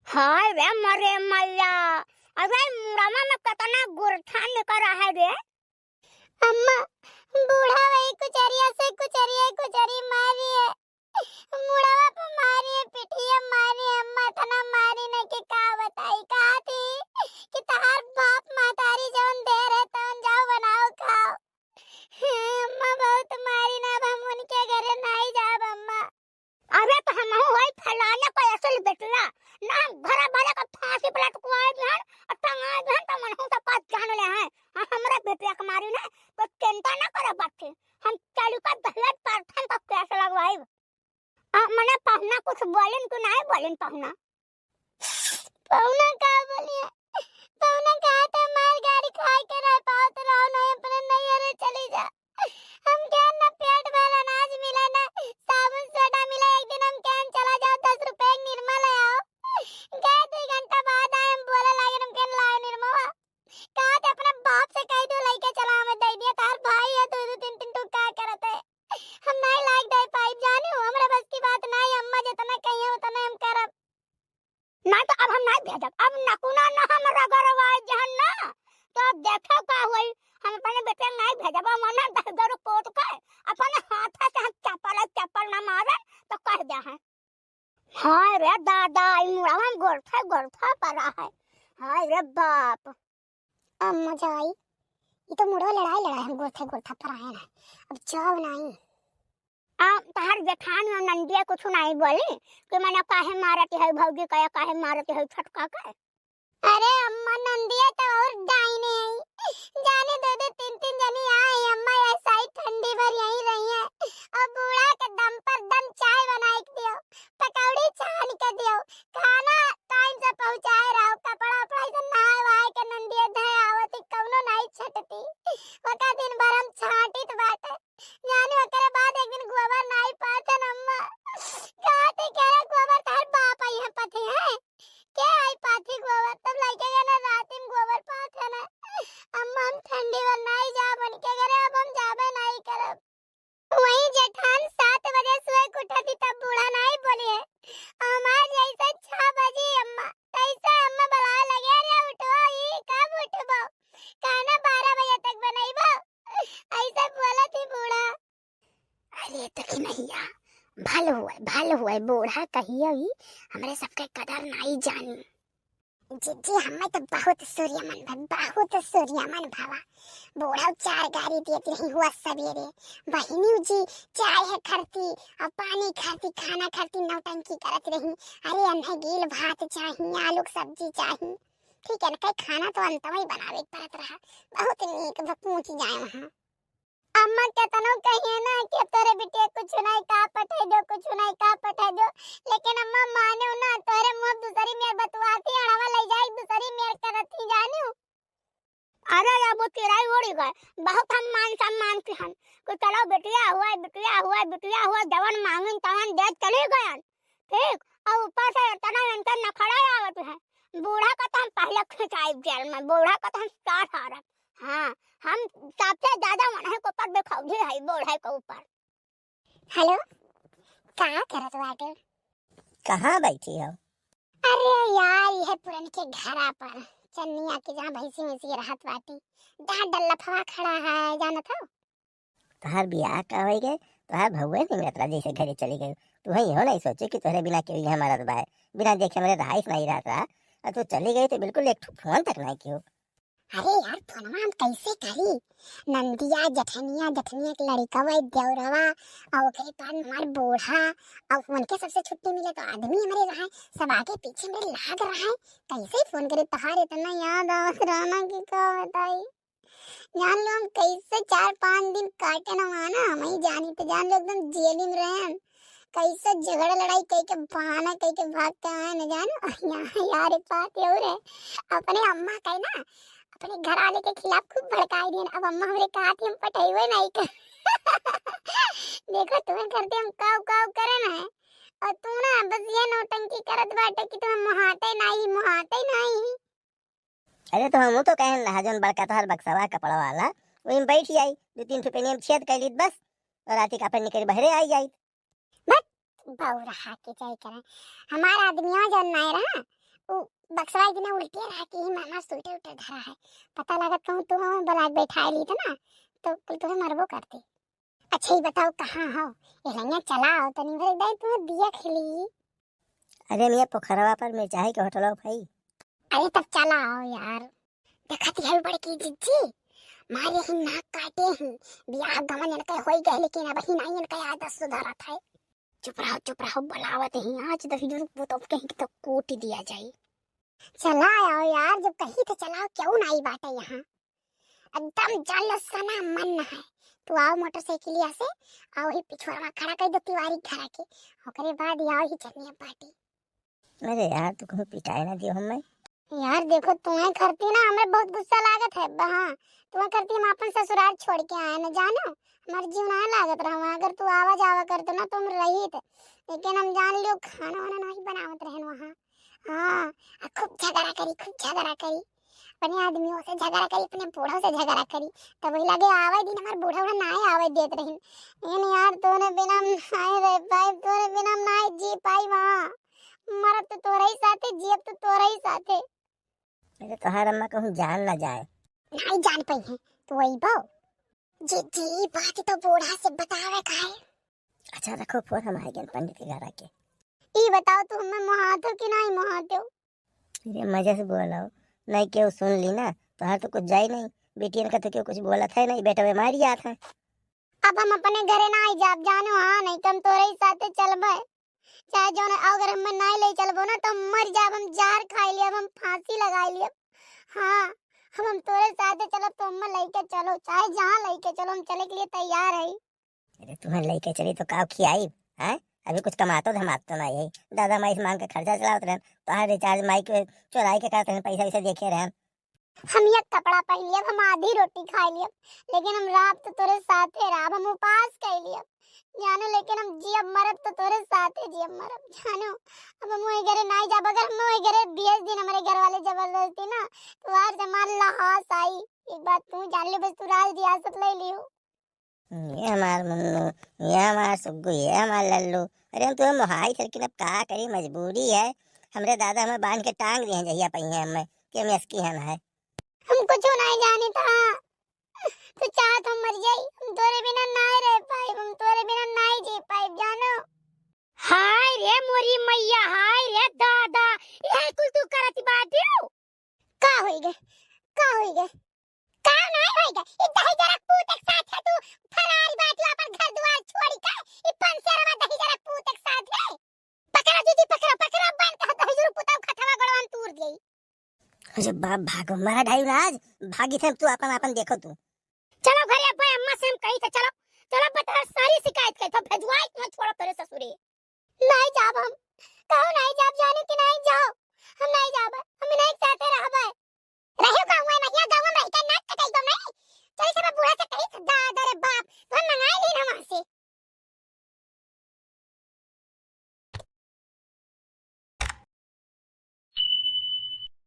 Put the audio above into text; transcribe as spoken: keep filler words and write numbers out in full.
हाय रे मरे मैया, अरे मुड़वा में कितना गुरथा निकल रहा है रे। अम्मा, बूढ़ा वही कुचरिया से कुचरिया कुचरी मारी है, मुड़वा पे मारी है, पिठिया मारी है, अम्मा इतना मारी न कि का बताई। कहा थी कि तहार बाप महतारी जौन दे रहे तौन जाओ बनाओ खाओ। अम्मा बहुत मारी ना, अब हम उनके घरे नहीं जाब अम्मा। अरे तो हमहू होई फलाने को असल बेटवा, ना हम घरा वाले का फांसी पर लटकवाए दिहन और टंगाए दिहन तो मनहू तो बात जान ले हैं। हाँ, हमरे बेटवा के मारी ना, तो चिंता ना करे बात के। हम चली का दहेज प्रथन का केस लगवाई। आ, मने पहुना कुछ बोलिन कि नहीं बोलिन पहुना? पहुना का बोलिए? पहुना कहा था मार गाड़ी खाए के रह पाओ तो रहो नहीं, अपने नैहरे चली जा। हम क्या ना पेट भर अनाज मिला ना साबुन सोडा मिला, एक दिन हम क्या चला जाओ दस रुपए एक निरमा ले आओ। गए दो घंटा बाद आए, हम बोले लागे हम क्या लाए निरमवा। कहा थे अपने बाप से कह दो लइके चला हमें दे दिया, तार भाई है दो दो तीन तीन टुक का करत है। हम नहीं लायक दे पाई जानी हो, हमरा बस की बात नहीं, अम्मा जितना कहिए उतना हम करब। ना तो अब हम नहीं भेजब, अब नकुना ना हम रगड़वाए जहन ना, तो अब देखो का होई। हम अपने बेटे नहीं भेजब, हम ना दस गरु पोत के अपने हाथ से हम चप्पल चप्पल ना मारन तो कह दे हैं। हाय रे दादा, ई मुड़वा में गोरथे गोरथा पड़ा है। हाय रे बाप। अब मजा आई। ई तो मुड़वा लड़ाई लड़ाई हम गोरथे गोरथा पड़ा है ना। अब जाओ नहीं। आ, तहार जेठान और नंदिया कुछ नहीं बोली कि मने काहे मारत है भौजी का, काहे मारत है छोटका का? अरे अम्मा, नंदिया तो और डाइन है, जाने दो दो तीन तीन जनी आई अम्मा, ऐसा ही ठंडी भर यहीं रही है। और बूढ़ा के दम पर दम चाय बनाए के दियो, पकौड़ी छान के दियो, खाना टाइम से पहुँचाए रहो, कपड़ा उपड़ा ऐसे नहाए वहाए के नंदिया धे आवती, कौनो नहीं छटती, ओका दिन भर हम छाटित बाटे। जाने ओकरे बाद एक दिन गोबर नाई पाथन अम्मा। कहा थे कह रहा गोबर तार बाप आई है पथे है। के आई पाथी गोबर? तब लइके गए ना रात में गोबर पाथन है। अम्मा हम ठंडी में नाई जाब उनके घरे, अब हम जाबे नाई करब। वही जेठान सात बजे सोए के उठा थी तब बूढ़ा नाई बोली है। हमार जैसे छह बजी अम्मा, तैसे अम्मा बुलाए लगे, "अरे उठो, ई कब उठबो? खाना बारह बजे तक बनैबो।" ऐसे बोला थी बूढ़ा। अरे देखी नैया, भल हुए, भल हुए, बूढ़ा कहियो ही हमरे सबके कदर नाई जानी। जीजी, हमें तो बहुत सूर्यमन भा, बहुत सूर्यमन भावा। बूढ़ा चार गारी देत रही हुआ सवेरे, बहिनी जी चाय है खरती और पानी खरती, खाना खरती, नौटंकी करत रही। अरे अन्हे गील भात चाही, आलू के सब्जी चाही, ठीक है ना, कई खाना तो अंतमा ही बनावे के पड़त रहा। बहुत नीक बा, पहुँच जाए वहाँ। अम्मा केतनो कहिए ना कि अब तोरे बिटिया कुछ नहीं का पठे दो, कुछ नहीं का पठे दो, लेकिन अम्मा माने ना, तोरे मुँह दूसरी मेर बतुआती, अड़वा ले जाए दूसरी मेर करती जानियो। अरे अब वो चिराई उड़ी गए, बहुत हम मान सम्मान की हन कि चलो बिटिया हुआ, बिटिया हुआ, बिटिया हुआ, जवन मांगिन तवन दे चली गयन, ठीक, और ऊपर से इतना इनके नखड़ा आवत है। बूढ़ा का तो हम पहले खिंचाई जेल में, बूढ़ा का तो हम सार हारब। हाँ, हम सबसे ज्यादा उन्हें के ऊपर बेखौफी है, बूढ़े के ऊपर। हेलो, का करत बाटे? कहाँ बैठी हो? अरे यार, यह पुरन के घरा पर, चन्निया के जहाँ भैंसी वैसी रहत बाटी, जहाँ डल्लफवा खड़ा है, जानत हो? तोहार बियाह का होई गए, तोहार भउए नहीं मिलत रहा, जैसे घरे चली गई। तू ही हो नहीं सोचे कि तोहरे बिना केहू यहाँ मरत बाय, बिना देखे हमरे रहाइश नहीं रहत रहा। और तू चली गई तो बिल्कुल एक ठो फोन तक नहीं कियो। अरे यार, फोनवा हम कैसे करी? नंदिया, जठनिया, जठनिया के लड़िकवा, देवरवा, और ओकरे बाद हमार बूढ़ा, और उनके सबसे छुट्टी मिले तो आदमी हमरे रहा, सब आगे पीछे हमरे लाग रहा है। कैसे फोन करे, तोहार इतना याद आवत रहा ना कि का बताई। जान लो हम कैसे चार पाँच दिन काटे न माना, हम ही जानी तो जान लो एकदम जेल में रहन। कैसे झगड़ा लड़ाई कई के बहाना कई के भाग के आए न जानो। यहाँ यार एक बात और है, अपने अम्मा का है ना, अपने घर वाले के खिलाफ खूब भड़काई दियन। अब अम्मा हमरे कहा थी हम पटैबे नहीं कर। देखो तुम्हें करते हम काव काव करे ना है, और तू ना बस ये नौटंकी करत बाटे कि तुम्हें मुहाते नहीं, मुहाते नहीं। अरे तो हमहू तो कहन रहा, जौन बड़का तोहार बक्सवा कपड़ा वाला, वही में बैठ जाई, दो तीन ठो पेनिया में छेद कर लीत बस, और राती का अपन निकल बहरे आई जाई। बस बौरहा के जाई करे, हमार आदमिया जौन नाय रहा, उ बक्सवा इतना उल्टे रहा कि ही मामा स्वेटर उटर धरा है। पता लागत कहूँ तू हमें बलाक बैठाए ली था ना, तो कुल तुम्हें मरबो करते। अच्छा, ये बताओ, कहाँ हो? ये लंगा चला आओ, तनी भर दाई तुम्हें दिया खिली। अरे मियाँ, पोखरवा पर मिर्चाई के होटलवा भाई। अरे, तब चला आओ यार। देखत है बड़की जिज्जी, मारे ही नाक काटे ही। बियाह गमन इनके होई गए, लेकिन अब ही नहीं इनके आदत सुधरत है। चुप रहो, चुप रहो, बुलावत ही। आज दही जरूर वो तो कहीं तो कूट दिया जाए। चला आओ यार, जब कही तो चलाओ, क्यों नहीं बाटे यहाँ? एकदम जान लो सना मन है। तू आओ मोटरसाइकिलिया से, आओ ही पिछुआ में खड़ा कर दो तिवारी घर के, ओकरे बाद ही आओ ही जनिया पार्टी। अरे यार, तू कहूँ पिटाए ना दियो हमें। यार देखो, तुम्हें करती ना हमें बहुत गुस्सा लागत है। हाँ, तुम्हें करती हम अपन ससुराल छोड़ के आए ना, जानो, हमारे जीव ना लागत रहा वहाँ। अगर तू आवा जावा करते ना तो हम रहित, लेकिन हम जान लियो खाना वाना नहीं बनावत रहन वहाँ। हाँ, आ खूब झगड़ा करी, खूब झगड़ा करी, अपने आदमियों से झगड़ा करी, अपने बूढ़ों से झगड़ा करी। तब वही लगे आवे दिन हमारे बूढ़ा उढ़ा ना आवे देत रही। लेकिन यार, तोरे बिना हम नहीं रह पाए, तोरे बिना हम नहीं जी पाई वहाँ। मरब तो तोरे ही साथे, जियब तो तोरे ही साथे। अरे तोहार अम्मा कहूँ जान ना जाए। नहीं जान पाई है, तू वही बो। जी जी, बात तो बूढ़ा से बतावे का है। अच्छा रखो फोन, हम आए गए पंडित के घर आके। ई बताओ, तू हमें मोहातो कि नहीं मोहातो? अरे मजे से बोलो, नहीं केहू सुन ली ना, तोहार तो कुछ जाई नहीं। बेटियन का तो केहू कुछ बोलत है नहीं, बेटा बीमारी आत है। अब हम अपने घरे ना आई जाब, जानो, हाँ, नहीं तो हम तोरे ही साथे चलबे। चाहे जौन, अगर हमें नहीं ले चलबो ना, तो हम मर जाब, हम जहर खाई लियब, हम फांसी लगाई लियब। हाँ, हम, हम तोरे साथे चलब, तो हमें लेके चलो, चाहे जहाँ लेके चलो, हम चले के लिए तैयार है। अरे तुम्हें लेके चली तो काव खियाई, हैं? अभी कुछ कमातो धमातो नहीं है। दादा माई से मांग के खर्चा चलावत रहन, तोहार रिचार्ज माई के चोराई के करत रहन, पैसा वैसा देखे रहन। हम एक कपड़ा पहन लियब, हम आधी रोटी खाई लियब, लेकिन हम रात तो तोरे साथे रहब, हम उपास कर लियब, जानो, लेकिन हम जियब मरब तो तोरे साथे जियब मरब, जानो। अब हम वही घरे नहीं जाब, अगर हम वही घरे बीस दिन हमारे घर वाले जबरदस्ती ना, तो आज हमार लहास आई। एक बात तू जान ले, बस तू राज रियासत ले लियो। ये हमार मुन्नू, ये हमार सुग्गू, ये हमार लल्लू। अरे हम तुम्हें मोहाई थे, लेकिन अब का करी, मजबूरी है। हमरे दादा हमें बांध के टांग दिए हैं जहिया पहिए हमें, कि हम इसकी हन है। हम कुछ नहीं जानी था। तू चाहत हम मर जाई, हम तोरे बिना नहीं रह पाई, हम तोरे बिना नहीं जी पाई, जानो। हाय रे मोरी मैया, हाय रे दादा, यह कुल तू करत बाटियो? का होई गे? का होई गे? का नहीं होई गे? ई दहिजरक पूत एक साथे तू फरारी बाटियो अपन घर दुआर छोड़ी के, ई पंसेरवा दहिजरक पूत एक साथे। पकड़ा दीदी, पकड़ा, पकड़ा, बांध के दहिजरू पुताऊ खतवा गड़वान तूर देई। अरे बाप, भागो, मरा ढाई ना आज, भागी थे तू, अपन, अपन देखो तू।